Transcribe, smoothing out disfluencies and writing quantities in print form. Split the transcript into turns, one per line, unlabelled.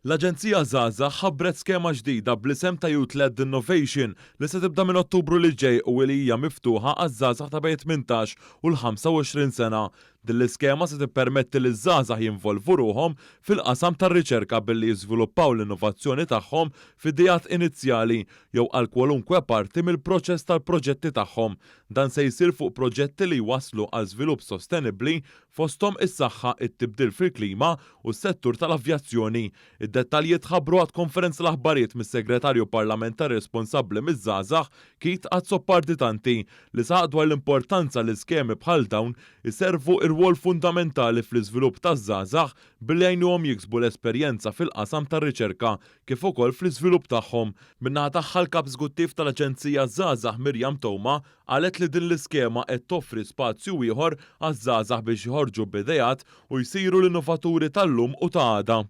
L-Aġenzija Żgħażagħ ħabbret skema ġdida bl-isem ta' Youth Led Innovation li se tibda minn Ottubru li ġej u li hija miftuħa għaż-żgħażagħ ta' bejn 18 u l-25 sena. Din l-iskema se tippermetti liż-żgħażagħ jinvolvu ruħhom fil-qasam tar-riċerka billi jiżviluppaw l-innovazzjoni tagħhom f'ideat inizjali jew għal kwalunkwe parti mill-proċess tal-proġetti tagħhom. Dan se jsir fuq proġetti li jwasslu għal żvilupp sostenibbli fosthom is-saħħa, it-tibdil fil-klima u s-settur tal-avjazzjoni. Id-dettalji tħabbru waqt konferenza tal-aħbarijiet mis-Segretarju Parlamentari responsabbli miż-żgħażagħ, Keith Azzopardi Tanti, li saħaq dwar l-importanza li skemi bħal dawn iservu irwol fundamentali fl-iżvilupp taż-żgħażagħ billi jgħinuhom jiksbu l-esperjenza fil-qasam tar-riċerka kif ukoll fl-iżvilupp tagħhom. Min-naħa tagħha l-Kap Eżekuttiv tal-Aġenzija Żgħażagħ Miriam Toma qalet li din l-iskema qed toffri spazju ieħor għaż-żgħażagħ biex joħorġu b'ideat u jsiru l-innovaturi tal-lum u ta' għada.